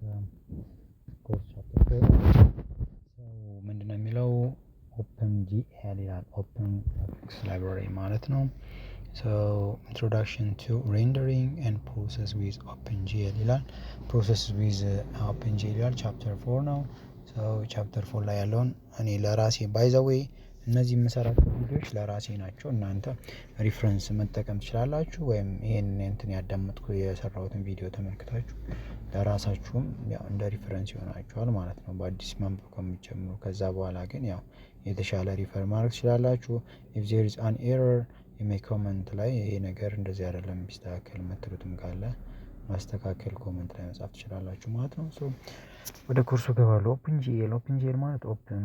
Course chapter 4። ምንድነው የሚለው? OpenGL ይላል፣ Open Graphics Library ማለት ነው። So introduction to rendering and process with OpenGL ይላል። Process with OpenGL ይላል፣ chapter 4 ነው። So chapter 4 ላይ ያለውን እኔ ለራሴ፣ by the way እነዚህ የምሰራቸው ቪዲዮዎች ለራሴ ናቸው። እናንተ reference መጠቀም ትችላላችሁ፣ ወይም ይሄን እንትን ያዳመጥኩ የሰራሁትን ቪዲዮ ተመልክታችሁ ለራሳችሁም ያው እንደ reference ይሆናችኋል ማለት ነው። በአዲስ ማንበብ ከምትጀምሩ፣ ከዛ በኋላ ግን ያው የተሻለ refer ማድረግ ትችላላችሁ። If there is an error, you may comment ላይ፣ ይሄ ነገር እንደዚህ አይደለም ቢስተካከል የምትሉትም ካለ ማስተካከል comment ላይ መጻፍ ትችላላችሁ ማለት ነው። So ወደ ኮርሱ ገባለሁ። OpenGL፣ OpenGL ማለት open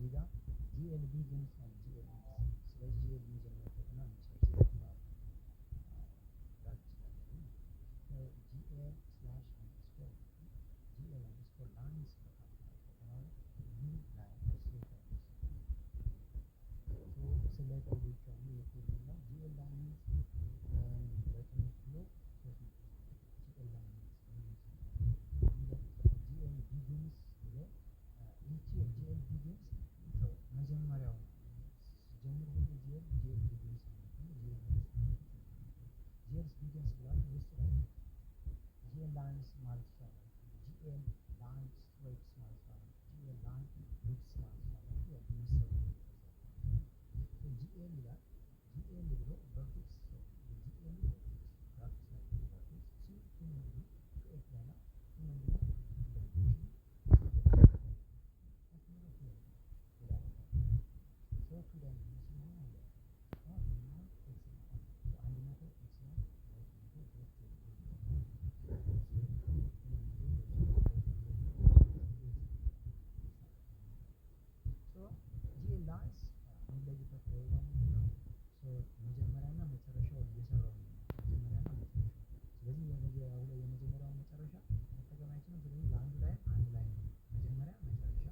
እዚህ ጋር GL begins and GL ends። ስለዚህ GL የሚጀምርበትና የሚጨርስበት ማለት ነው። GL slash underscore GL underscore lines በ capital ከተባለ new line letters ስለ ኮዶች አሉ። የኮድ ነው GL lines በቅንፍ ብሎ 300 GL lines GL begins ብሎ ይቺ GL begins መጀመሪያው ሲጀምር ሁሉ GL GL begins ማለት ነው። GL GL begins ብላችሁ ውስጥ ላይ GL lines ማለት ይቻላል። GL line strips ማለት ይቻላል። GL line loops ማለት ይቻላል። ያው የሚሰሩ GL ይላል። GL ብሎ vertex GL vertex vertex two two ምንድን ነው? Two F ላይ ነው። Two ምንድን ነው? Dimension ይላል። So two dimension ሆነ x 100 x ነው 200 dot 0 200 So GL lines የሚለይበት ሌላው ምንድን ነው? መጀመሪያና መጨረሻውን እየሰራው ነው። መጀመሪያና መጨረሻው። ስለዚህ የመጀመሪያውን መጨረሻ መጠቀም አይችልም። ስለዚህ ለአንዱ line አንድ line ነው። መጀመሪያ መጨረሻ፣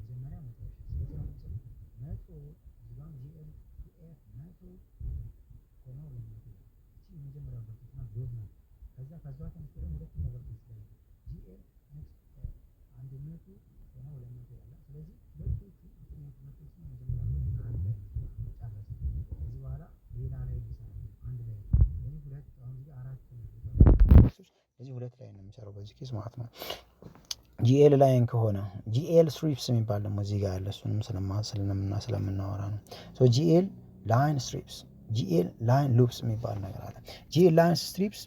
መጀመሪያ መጨረሻ። ስለዚህ አሁን ለምሳሌ 100 እዚህ ጋር GL two F 100 comma 200 ይላል። እቺ የመጀመሪያው vertex ናት፣ dot ናት። ከዛ ተነስቶ ደግሞ ሁለተኛው vertex ላይ GL 100 comma 200 ይላል። ስለዚህ ሁለቶቹ ሁለተኛው vertex እና መጀመሪያው vertex አንድ ላይ ጨረሰ። ከዚህ በኋላ ሌላ ላይ ሊሰራ አንድ ላይ። ስለዚህ ሁለት አሁን እዚህ ጋር አራት ነው። ስለዚህ ሁለት ላይ ነው የሚሰራው በዚህ case ማለት ነው። GL line ከሆነ GL strips የሚባል ደግሞ እዚህ ጋር ያለ እሱንም ስለምናወራ ነው። So GL line strips፣ GL line loops የሚባል ነገር አለ። GL line strips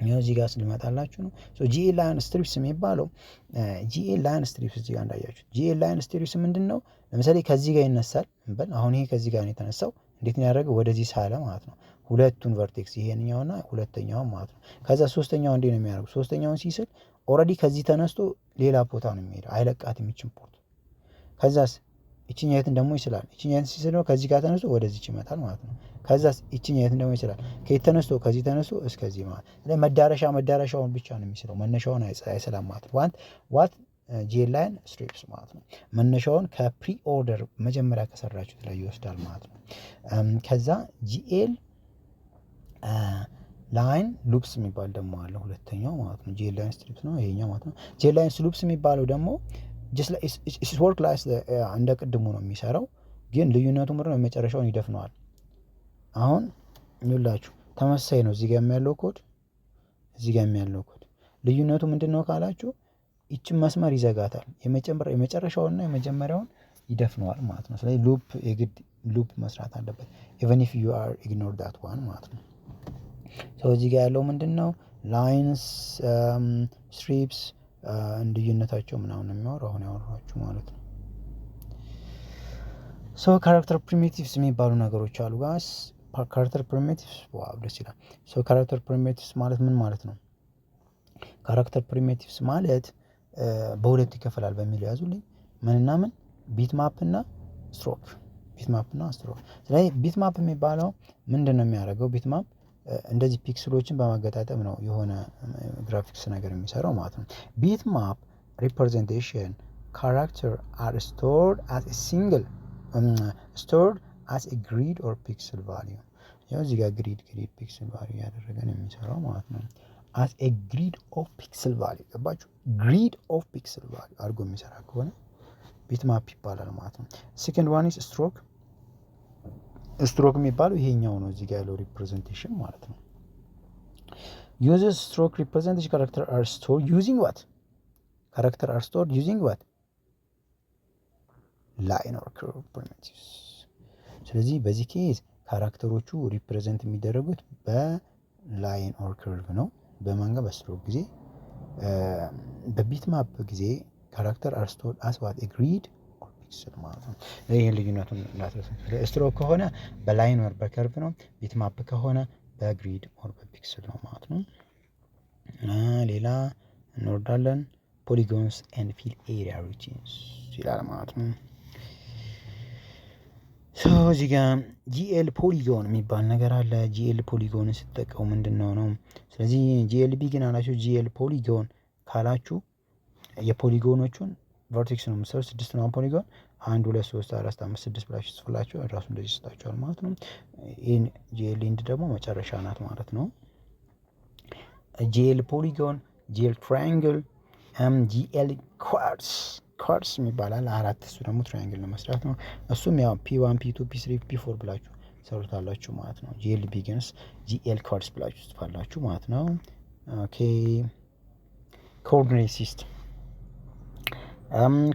ይኸው እዚህ ጋር ስልመጣላችሁ ነው። So GL line strips የሚባለው GL line strips እዚህ ጋር እንዳያችሁት GL line strips ምንድን ነው? ለምሳሌ ከዚህ ጋር ይነሳል እንበል። አሁን ይሄ ከዚህ ጋር ነው የተነሳው። እንዴት ነው ያደረገው? ወደዚህ ሳለ ማለት ነው። ሁለቱን vertex ይሄንኛውና ሁለተኛውን ማለት ነው። ከዛ ሶስተኛው እንዴት ነው የሚያደርገው? ሶስተኛውን ሲስል already ከዚህ ተነስቶ ሌላ ቦታ ነው የሚሄደው። አይለቃትም ይችን point። ከዛስ ይችኛይትን ደግሞ ይስላል። ይችኛይትን ሲስል ከዚህ ጋር ተነስቶ ወደዚች ይመጣል ማለት ነው። ከዛስ ይችኛይትን ደግሞ ይስላል። ከየት ተነስቶ? ከዚህ ተነስቶ እስከዚህ ማለት ነው። መዳረሻ መዳረሻውን ብቻ ነው የሚስለው፣ መነሻውን አይስላም ማለት ነው። What GL line strips ማለት ነው። መነሻውን ከ pre order መጀመሪያ ከሰራችሁት ላይ ይወስዳል ማለት ነው። ከዛ GL line loops የሚባል ደግሞ አለ፣ ሁለተኛው ማለት ነው። GL line strips ነው ይሄኛው ማለት ነው። GL line loops የሚባለው ደግሞ just work like እንደ ቅድሙ ነው የሚሰራው፣ ግን ልዩነቱ ምንድን ነው? የመጨረሻውን ይደፍነዋል። አሁን ይኸውላችሁ ተመሳሳይ ነው እዚህ ጋር ያለው ኮድ እዚህ ጋር ያለው ኮድ። ልዩነቱ ምንድን ነው ካላችሁ ይችን መስመር ይዘጋታል። የመጨረሻውንና የመጀመሪያውን ይደፍነዋል ማለት ነው። ስለዚህ loop የግድ loop መስራት አለበት even if you are ignore that one ማለት ነው። So እዚህ ጋር ያለው ምንድን ነው? Lines strips ልዩነታቸው ምናምን የሚያወራው አሁን ያወራኋችሁ ማለት ነው። So character primitives የሚባሉ ነገሮች አሉ guys። Character primitives wow ደስ ይላል። So character primitives ማለት ምን ማለት ነው? Character primitives ማለት በሁለት ይከፈላል በሚለው ያዙልኝ። ምንና ምን? Bitmap እና ስትሮክ። Bitmap እና ስትሮክ። ስለዚህ bitmap የሚባለው ምንድን ነው የሚያደርገው? Bitmap እንደዚህ pixel ኦችን በማገጣጠም ነው የሆነ ግራፊክስ ነገር የሚሰራው ማለት ነው። Bitmap representation character are stored as single stored as a grid or pixel value። ያው እዚህ ጋር grid pixel value እያደረገ ነው የሚሰራው ማለት ነው። As a grid of pixel value ገባችሁ? Grid of pixel value አድርጎ የሚሰራ ከሆነ bitmap ይባላል ማለት ነው። Second one is stroke። ስትሮክ የሚባለው ይሄኛው ነው፣ እዚህ ጋር ያለው representation ማለት ነው። Uses stroke representation character are stored using what? Character are stored using what? Line or curve primitives። ስለዚህ በዚህ case character ኦቹ represent የሚደረጉት በ line or curve ነው። በማን ጋር? በስትሮክ ጊዜ። በ bitmap ጊዜ character are stored as what? Grid or pixel ማለት ነው። ይህን ልዩነቱን እንዳትረሱ። ስትሮክ ከሆነ በ line or በ curve ነው። Bitmap ከሆነ በ grid or በ pixel ነው ማለት ነው። ሌላ እንወርዳለን። Polygons and fill area routines ይላል ማለት ነው። So እዚህ ጋር GL polygon የሚባል ነገር አለ። GL polygon ን ስትጠቀሙ ምንድነው ነው? ስለዚህ GL begin አላችሁ፣ GL polygon ካላችሁ የ polygon ኦቹን vertex ነው የምትሰሩት። ስድስት ነው polygon፣ 1 2 3 4 5 6 ብላችሁ ጽፍላችሁ ራሱ እንደዚህ ይሰጣችኋል ማለት ነው። ይሄን GL end ደግሞ መጨረሻ ናት ማለት ነው። GL polygon፣ GL triangle፣ GL quads፣ quads የሚባል አራት፣ እሱ ደግሞ triangle ለመስራት ነው። እሱም ያው P1 P2 P3 P4 ብላችሁ ሰሩታላችሁ ማለት ነው። GL begins GL quads ብላችሁ ጽፋላችሁ ማለት ነው። Okay, coordinate system፣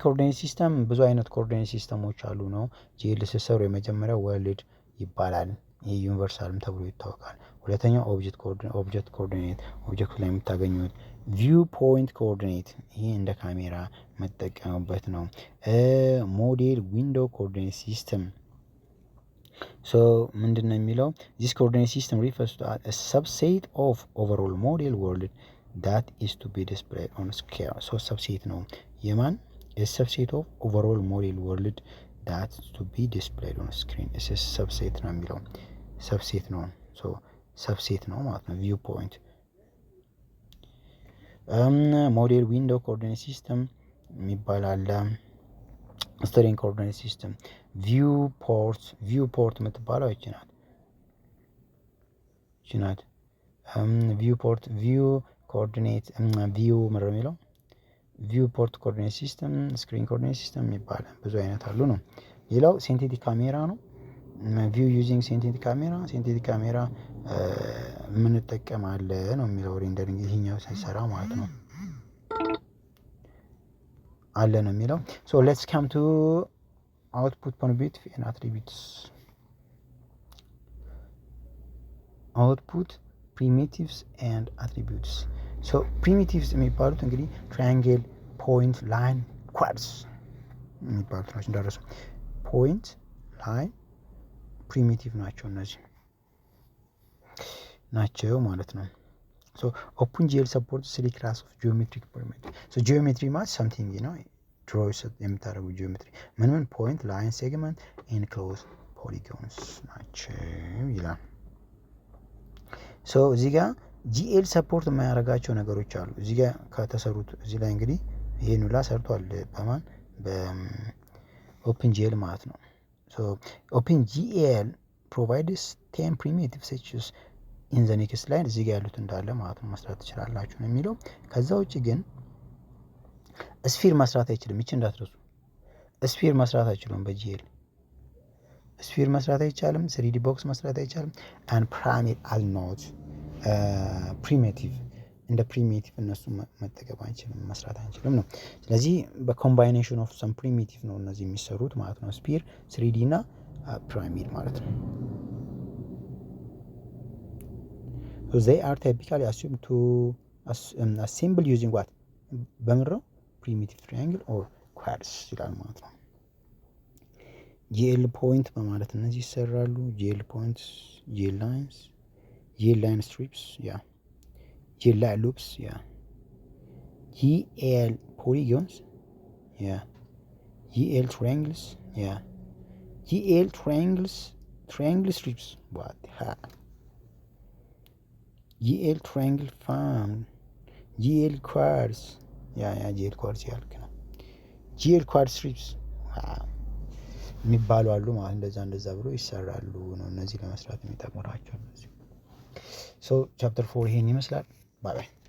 coordinate system፣ ብዙ አይነት coordinate system ኦች አሉ ነው። GL ስትሰሩ የመጀመሪያው world ይባላል። ይህ universal ም ተብሎ ይታወቃል። ሁለተኛው object coordinate፣ object ኡ ላይ የምታገኙት። View point coordinate፣ ይሄ እንደ ካሜራ መጠቀሙበት ነው። Model window coordinate system። So ምንድነው የሚለው? This coordinate system refers to subset of overall model world that is to be displayed on screen። So subset ነው። የማን subset of overall model world that to be displayed on screen subset ነው የሚለው፣ subset ነው። So subset ነው ማለት ነው። View point፣ model window coordinate system የሚባል አለ። Screen coordinate system፣ viewport፣ viewport የምትባለው ይቺ ናት፣ ይቺ ናት። Viewport፣ view coordinate፣ view ምንድነው የሚለው? Viewport coordinate system፣ screen coordinate system የሚባል ብዙ አይነት አሉ ነው። ሌላው synthetic camera ነው። View using synthetic camera፣ synthetic camera የምንጠቀም አለ ነው የሚለው፣ rendering ይሄኛው ሲሰራ ማለት ነው አለ ነው የሚለው። So let's come to output primitive and attributes፣ output primitives and attributes። So primitives የሚባሉት እንግዲህ triangle፣ point፣ line፣ quads የሚባሉት ናቸው። እንዳረሱ point፣ line primitive ናቸው፣ እነዚህ ናቸው ማለት ነው። So OpenGL support three class of geometric primitive። So geometry ማለት something ነው፣ draw የምታደርጉ ጂኦሜትሪ። ምን ምን? Point፣ line segment፣ enclosed polygons ናቸው ይላል። So እዚህ ጋር GL support የማያደርጋቸው ነገሮች አሉ። እዚህ ጋር ከተሰሩት እዚህ ላይ እንግዲህ ይሄን ሁላ ሰርቷል። በማን? በ OpenGL ማለት ነው። So OpenGL provides 10 primitive such in the next line፣ እዚህ ጋር ያሉት እንዳለ ማለት ነው መስራት ትችላላችሁ ነው የሚለው። ከዛ ውጭ ግን sphere መስራት አይችልም። ይቺ እንዳትረሱ። Sphere መስራት አይችሉም። በ GL sphere መስራት አይቻልም። 3D box መስራት አይቻልም። And pyramid are not primitive፣ እንደ primitive እነሱ መጠቀም አንችልም፣ መስራት አንችልም ነው። ስለዚህ በ combination of some primitive ነው እነዚህ የሚሰሩት ማለት ነው። Sphere፣ 3D እና pyramid ማለት ነው። They are typically assume to assemble using what? በምንድነው? Primitive triangle or quads ይላል ማለት ነው። GL point በማለት እነዚህ ይሰራሉ። GL points፣ GL lines፣ GL line strips፣ yeah፣ GL line loops፣ yeah፣ GL polygons፣ yeah፣ GL triangles፣ yeah፣ GL triangles፣ triangle strips፣ what፣ GL triangle fan፣ GL quads፣ yeah፣ yeah፣ GL quads ያልክ ነው። GL quad strips የሚባሉ አሉ ማለት እንደዛ እንደዛ ብሎ ይሰራሉ ነው። እነዚህ ለመስራት የሚጠቅሙ ናቸው እነዚህ። So chapter 4 ይሄን ይመስላል። Bye bye።